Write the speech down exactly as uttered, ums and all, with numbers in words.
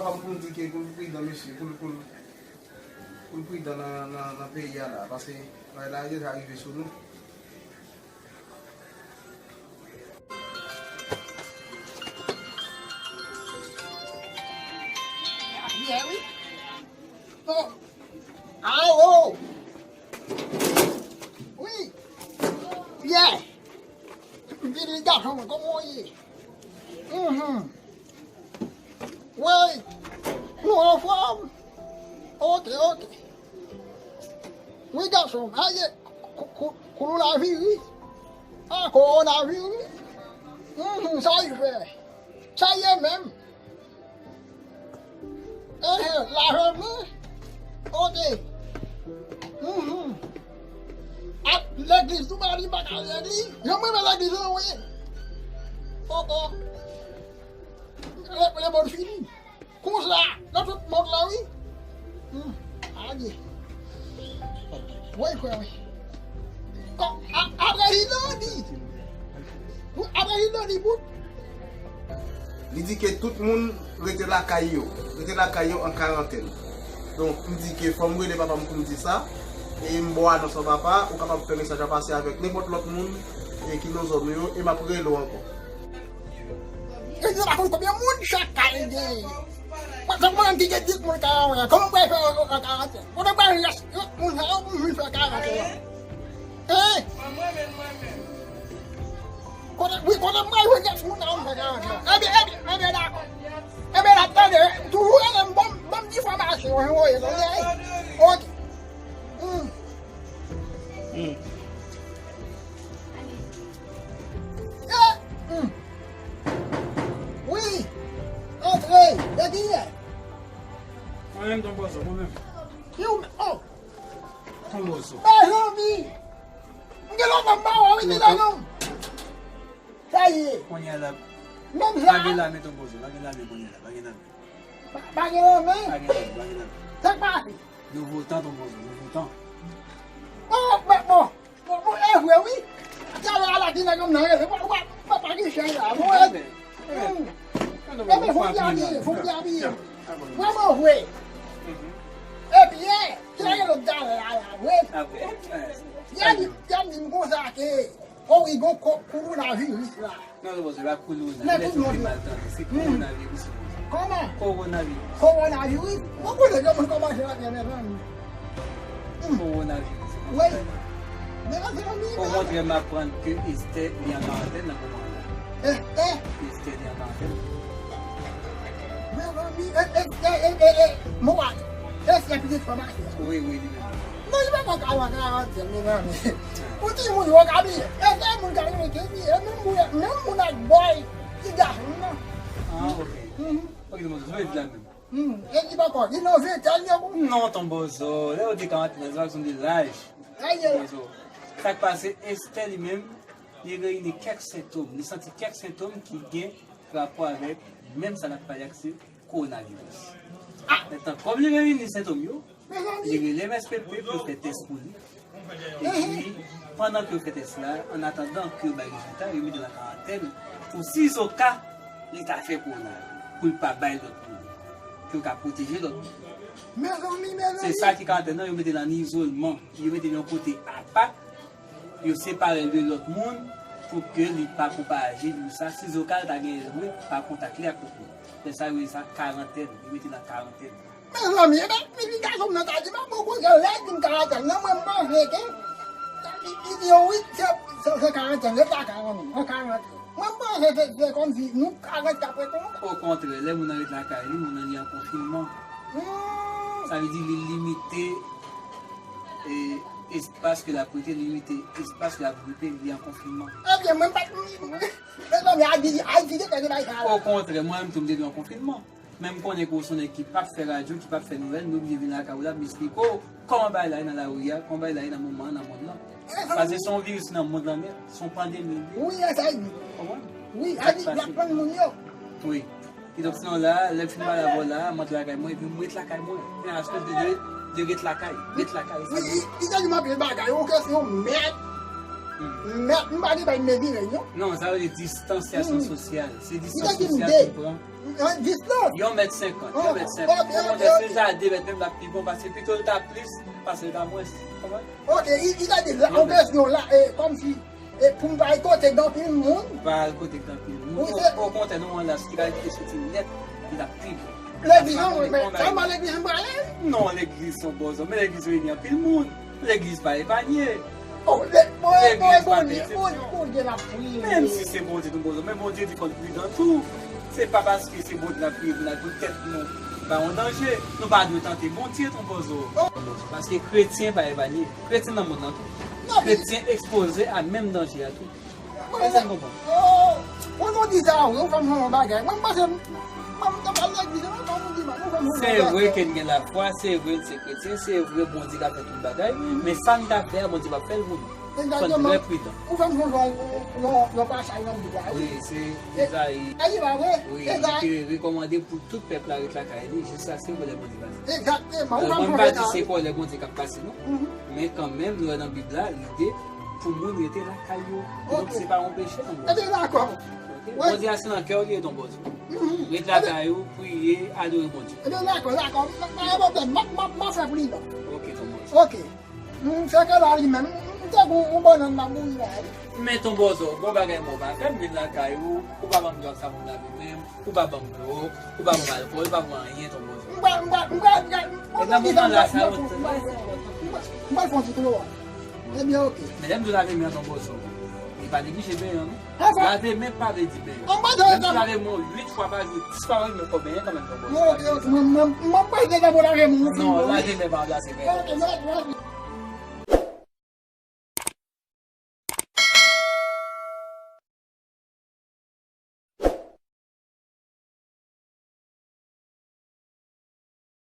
Fòk pou n di ke pou l pridan, mesye, pou l, pou l, pou l pridan nan, nan, nan peyi a la, paske bagay la deja rive sou nou. Yè, wi. Oh. Awo! Wi! Yè! Vini gason mwen, kòman w ye? Mhm. Wi! Nou anfòm? Oke, oke. Wi, gason m, a ye kou-, kou-, koulou laviri. A, kowonaviri. Mhm, sa y fè? Sa y ye menm? Ehe, lajanm nan? Oke. Mhm. A, legliz tou, pa di m pa ka al legliz. Jan mwen renmen legliz lan, wi. Oh, oh. Le, le bon fini. Konsa, nan tout mond lan, wi. Hmm, adye. Woy, kwè, wi. Kò, a, apre Hilary. Wi, apre Hilary, bout. Li di ke tout moun rete lakay yo. Rete lakay yo an karantèn. Donk, m di ke fò m rele papa m pou m di sa. E m ba w anons lan, papa, ou kapab fè mesaj la pase avèk nenpòt lòt moun e ki nan zòn ou yo, e m ap rele w ankò. E yo pa konn konbyen moun chak kay genyen. Mwen, fòk mwen ki gen dis moun kay la, kòman mwen fè an karantèn? Kote mwen rès lòt moun sa yo pou vin fè karantèn la? Hein? Kote, wi, kote mwen jwenn dis moun sa yo pou fè karantèn la? Ebyen, ebyen, ebyen, dakò. Ebyen, n ap tande, toujou rele m, ban m, ban m di fòmasyon, jan w ye, tande? Ok. Hmm. Hmm. Eh, hmm. Wi. Antre. De kiyès? Mwen menm, Ton Bozo, mwen menm. Ki ou menm? Oh. Ton Bozo. Mezanmi. M gen lontan m pa wè w, wi, ti gason. Sa ye. Kounye a la. Menm jan. Pa gen lame, Ton Bozo, pa gen lame kounye a la, pa gen lame. Pa, pa gen lame? Pa gen lame, pa gen lame. Sa k pase? Nouvo tan, Ton Bozo, nouvo tan. Oh, bon, bon. Bon, bon, e vre, wi. Talè a la, ti nèg nan rele. Wa, wa, papa ki chen la. Bon, e, hmm. Ebyen, fò m byen abiye, fò m byen abiye. Vrèman vre. Epi, e, ti nèg nan talè a la, vre. Yè di, yè di m konsa ke, o, wi, gon ko-, kowonaviris la. Non, non, se pa koulona. Men lè koulona. Tout pi mal tande, se kowonaviris. Kòman? Kowonaviris. Kowonaviris? Mwen konnen ke moun kòmanse antre, mezanmi. Hmm. Kowonaviris. Wi. Mezanmi, mezanmi. Okontrè, m aprann ke Esther li an karantèn nan moman la. Esther? Esther li an karantèn. Mezanmi, e, e, e, e, e, mwen wè. Esther pitit fanm a Esther. Wi, wi, li menm. Non, li pa ka al an karantèn, mezanmi. Pou timoun yo ka bliye. Esther moun ka bliye, ke bliye. Menm moun, menm moun ak bòy, ti gason nan. Ah, ok. Mhm. Ok, Ton Bozo, sa vle di la menm. Hmm, e li pa kò, li nan ventèn yo. Non, Ton Bozo, lè yo di karantèn, se pa kesyon de laj. Ayi, ayi. Ton Bozo. Sa k pase, Esther li menm, li reyini kèk sentòm. Li santi kèk sentòm ki gen rapò avèk menm sa n ap pale a, se kowonaviris. Ah! Mentnan, kòm li reyini sentòm yo, li rele M S P P pou yo fè tès pou li. Epi, pandan ke yo fè tès la, an atandan ke yo bay rezilta, yo mete l an karantèn pou sizoka li ta fè kowona, pou l pa bay lòt moun, pou yo ka pwoteje lòt moun. Mezanmi, mezanmi. Se sa ki karantèn nan, yo mete l an izolman, yo mete l yon kote apa, yo separe l de lòt moun pou ke li pa pwopaje viris la, sizoka l ta genyen dwe pa kontak li ak lòt moun. Se sa yo rele sa karantèn, yo mete l an karantèn. Mezanmi, ebyen, pitit gason m nan ta di m, mwen, bon, kounye a, lè l di m karantèn nan, mwen, m panse ke, li, li di yo, wi, se, se, se karantèn, ret lakay ou menm, an karantèn. Mwen, m panse se, se kòmsi nou ka ret k ap ret konsa. Okontrè, lè moun nan ret lakay li, moun nan li an konfinman. Hmm. Sa vle di li limite, e, espas ke l ap rete, limite espas ke l ap goumen, li an konfinman. Ebyen, mwen, m pa t, mezanmi, Ayiti, Ayiti te fè de bagay sa la. Okontrè, mwen menm tou, m te dwe an konfinman. Men m konnen ke w se yon nèg ki p ap fè radyo, ki p ap fè nouvèl, m oblije vin lakay ou la, m esplike w kòman bagay la ye nan lari a, kòman bagay la ye nan moman an, nan mond lan. Paske se yon viris nan mond lan nèt, se yon pandemi li ye. Wi, e sa l ye. Konprann? Wi, sa k pase? L ap prann moun yo. Wi. Kidonk, sinon la, lè m fin pale avè w la, m antre lakay mwen, epi m ret lakay mwen. Men aske de, de, de ret lakay, ret lakay, e sa. Wi, li, li te di m anpil bagay, ou ke se yon mèt. M pa gen bay m mezi rèy non. Non, sa vle di distansyasyon sosyal. Se distans sosyal ki pran. Distans. Yon mèt senkant, yon mèt senkant. Ou konprann, se ja de mèt menm l ap pi bon, paske pito l ta plis, pase l ta mwens. Konprann? Ok, li ta di la, ou bezwen la, e, kòmsi, e, pou m pa al kote gen anpil moun. Pa al kote gen anpil moun. Okontrè, nou an laj ki ta kite soti nèt, li ta pi bon. Legliz an, men sa pa legliz an prale? Non, legliz se yon bòzò, men legliz yo gen anpil moun. Legliz pa epanye. Oh, le, bon, bon, Bondye, Bondye, Bondye la priye. Menm si se Bondye nou bòzò, men Bondye di fò n pridan tou. Se pa paske se Bondye n ap priye pou n al pou tèt nou ba yon danje. Nou pa dwe tante Bondye, ton bòzò. Paske kretyen pa epanye. Kretyen nan mond lan tou. Kretyen ekspoze a menm danje a tou. Èske n konprann? Oh, mwen di sa, wi, ou fè m yon bagay. Mwen panse, mwen te pral legliz, mwen pa moun di mal, ou fè m yon bagay. Se vre ke n gen lafwa, se vre n se kretyen, se vre Bondye ka fè tout bagay, men sa n ta fè a, Bondye p ap fè l pou nou. Fò n trè pridan. Ou fè m sonje yon, yon, yon pasaj nan Bib la, wi. Wi, se Ezayi. Ezayi, pa vre? Wi, li te rekòmande pou tout pèp la ret lakay li, jiskaske kòlè Bondye pase. Egzakteman, ou fè m sonje sa. Mwen pa di se kòlè Bondye k ap pase, non. Men kanmenm, nou wè nan Bib la, li di pou moun rete lakay yo. Donk, se pa yon peche, ton bòzò. Ebyen, dakò. Ok? Bondye a se nan kè w li ye, ton bòzò. Ret lakay ou, priye, adore Bondye. Ebyen, dakò, dakò. Pa gen pwoblèm. M ap, m ap, m ap fè pridan. Ok, ton bòzò. Ok. M fè ke la li menm. M te gon yon bannann m ap bouyi la, wi. Men ton bòzò, gon bagay mwen pa fè, m vin lakay ou, ou pa ban m dwa sa pou m lave men m. Ou pa ban m dlo, ou pa ban m alkòl, ou pa ban m anyen, ton bòzò. M pral, m pral, m pral, m pral, m pral fè yon ti klowòs. M pral fè yon ti klowòs. Ebyen, ok. Men lè m di w lave men an, ton bòzò, e pa neglije benyen an, non. Lave men pa vle di benyen. Menm si w lave men w uit fwa pa jou, dis fwa pa jou, men fò w benyen kanmenm, ton bòzò. Ok, ok. Mwen, mwen, mwen pral deja mwen lave men w. Non, lave men pa ranplase benyen. Ok, mwen, mwen,